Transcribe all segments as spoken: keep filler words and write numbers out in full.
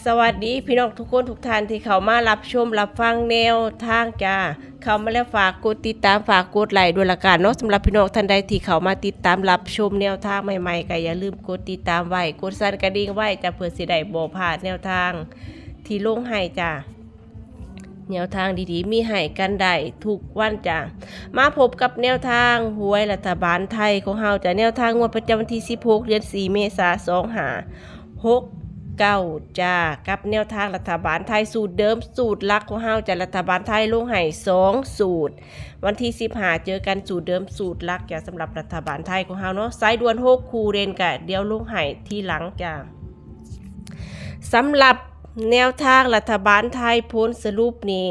สวัสดีพี่น้องทุกคนทุกท่านที่เข้ามารับชมรับฟังแนวทางจ้า เข้ามาแล้วฝากกดติดตามฝากกดไลค์ด้วยละกันเนาะ สำหรับพี่น้องท่านใดที่เข้ามาติดตามรับชมแนวทางใหม่ๆ ก็อย่าลืมกดติดตามไว้ กดสั่นกระดิ่งไว้จ้า เพื่อสิได้บ่พลาดแนวทางที่ลงให้จ้า แนวทางดีๆ มีให้กันได้ทุกวันจ้า มาพบกับแนวทางหวยรัฐบาลไทยของเฮาจ้า แนวทางงวดประจำวันที่สิบหก เดือนสี่ เมษา สองห้าหกเก้าจ้า กับแนวทางรัฐบาลไทยสูตรเดิมสูตรหลักของเฮาจ้า รัฐบาลไทยลงให้สองสูตร วันที่สิบห้าเจอกันสูตรเดิมสูตรหลักจ้า สำหรับรัฐบาลไทยของเฮาเนาะ สายด่วนหกคู่เด่นกะเดี๋ยวลงให้ทีหลังจ้า สำหรับแนวทางรัฐบาลไทยผลสรุปนี่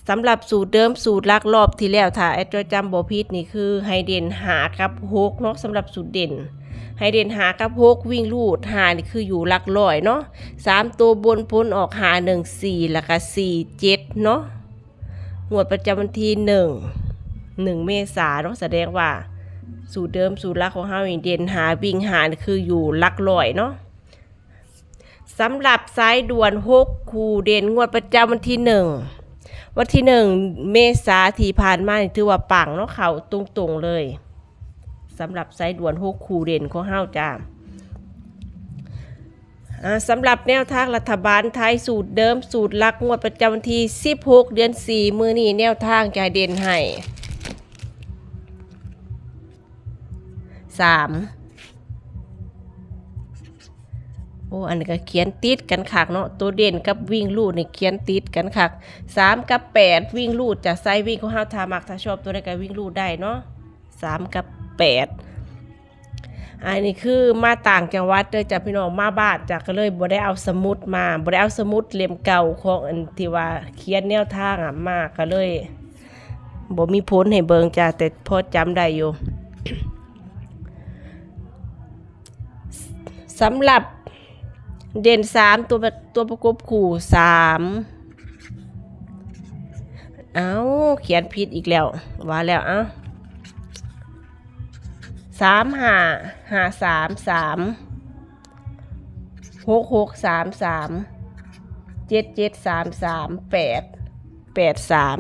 สำหรับสูตรเดิมสูตรหลักรอบที่แล้ว ถ้าแอดจอยจำบ่ผิดนี่คือให้เด่นห้ากับหกเนาะ สำหรับสูตรเด่น ให้เด่นห้ากับหก วิ่งรูดห้านี่คืออยู่หลักร้อยเนาะ สามตัวบนผลออกห้าหนึ่งสี่ แล้วก็สี่เจ็ดเนาะ งวดประจำวันที่หนึ่ง หนึ่ง เมษาเนาะ แสดงว่าสูตรเดิมสูตรหลักของเฮานี่เด่นห้าวิ่งห้านี่คืออยู่หลักร้อยเนาะ สำหรับสายด่วนหกคู่เด่นงวดประจำวันที่หนึ่ง วันที่หนึ่ง เมษาที่ผ่านมานี่ถือว่าปังเนาะ เข้าตรงๆเลย สำหรับสายด่วนหกคู่เด่นของเฮาจ้า อ่า สำหรับแนวทางรัฐบาลไทยสูตรเดิมสูตรหลักงวดประจำวันที่สิบหก เดือนสี่ มื้อนี้แนวทางจะเด่นให้ สาม โอ้ อันนี้ก็เขียนติดกันคักเนาะ ตัวเด่นกับวิ่งรูดนี่เขียนติดกันคัก สามกับแปด วิ่งรูดจ้า สายวิ่งของเฮา ถ้ามักถ้าชอบตัวใดก็วิ่งรูดได้เนาะ สามกับแปด อันนี้คือมาต่างจังหวัดเด้อจ้าพี่น้อง มาบ้านจ้า ก็เลยบ่ได้เอาสมุดมา บ่ได้เอาสมุดเล่มเก่าของอันที่ว่าเขียนแนวทางอะมา ก็เลยบ่มีผลให้เบิ่งจ้า แต่พอจำได้อยู่ สำหรับเด่นสาม ตัว ตัวประกบคู่สาม เอ้า เขียนผิดอีกแล้ว ว่าแล้ว เอ้า สามห้า ห้าสามสาม หกหกสามสาม เจ็ดเจ็ดสามสาม แปดแปดสาม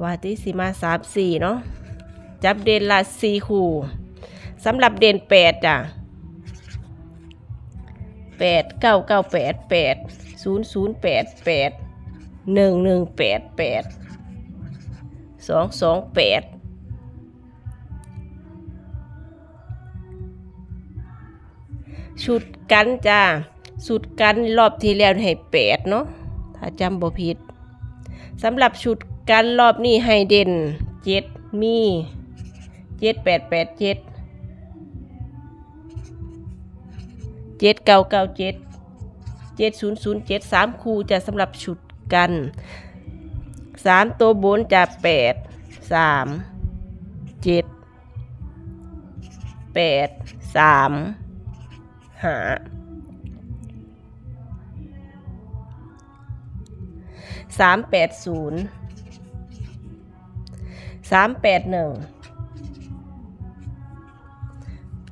ว่าที่สิมาสามสี่เนาะ จับเด่นละสี่คู่ สำหรับเด่นแปดจ้ะ แปดเก้าเก้าแปด แปดศูนย์ศูนย์แปด แปดหนึ่งหนึ่งแปด แปดสองสองแปด ชุดกันจ้า ชุดกันรอบที่แล้วให้แปดเนาะ ถ้าจำบ่ผิด สำหรับชุดกันรอบนี้ให้เด่นเจ็ด มีเจ็ดแปดแปดเจ็ด เจ็ดเก้าเก้าเจ็ด เจ็ดศูนย์ศูนย์เจ็ด สามคู่จ้ะ สำหรับชุดกัน สามตัวบนจ้ะ แปดสามเจ็ด แปดสามห้า สามแปดศูนย์ สามแปดหนึ่ง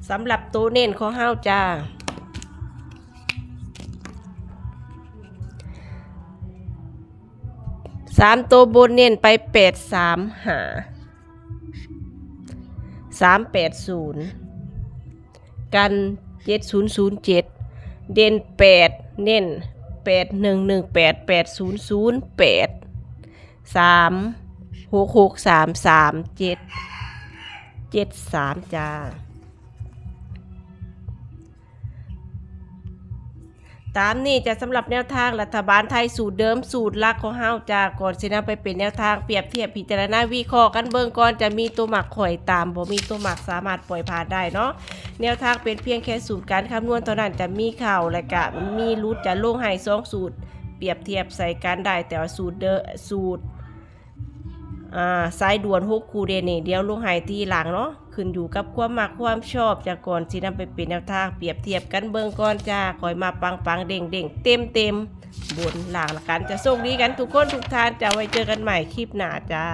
สำหรับตัวเน้นของเฮาจ้า สามตัวบนเน้นไป แปดสามห้า สามแปดศูนย์ กัน เจ็ดศูนย์ศูนย์เจ็ด เด่นแปด เน้น แปดหนึ่งหนึ่งแปด แปดศูนย์ศูนย์แปด สามหกหกสาม สามเจ็ดเจ็ดสามจ้า ตามนี้จ้ะ สำหรับแนวทางรัฐบาลไทยสูตรเดิมสูตรหลักของเฮาจ้ะ ก่อนสินำไปเป็นแนวทางเปรียบเทียบพิจารณาวิเคราะห์กันเบิ่งก่อน จะมีตัวมักข่อยตาม บ่มีตัวมักสามารถปล่อยผ่านได้เนาะ แนวทางเป็นเพียงแค่สูตรการคำนวณเท่านั้น จะมีเข้าและก็มีหลุด จะลงให้สองสูตร เปรียบเทียบใส่กันได้ แต่ว่าสูตรเดิม สูตร อ่า สายด่วนหกคู่เด่นนี่ เดี๋ยวลงให้ทีหลังเนาะ ขึ้นอยู่กับความมักความชอบจ้ะ ก่อนสินำไปเป็นแนวทาง เปรียบเทียบกันเบิ่งก่อนจ้า ค่อยมาปังๆ เด้งๆ เต็มๆ บนล่างละกันจ้ะ โชคดีกันทุกคนทุกท่านจ้ะ ไว้เจอกันใหม่คลิปหน้าจ้า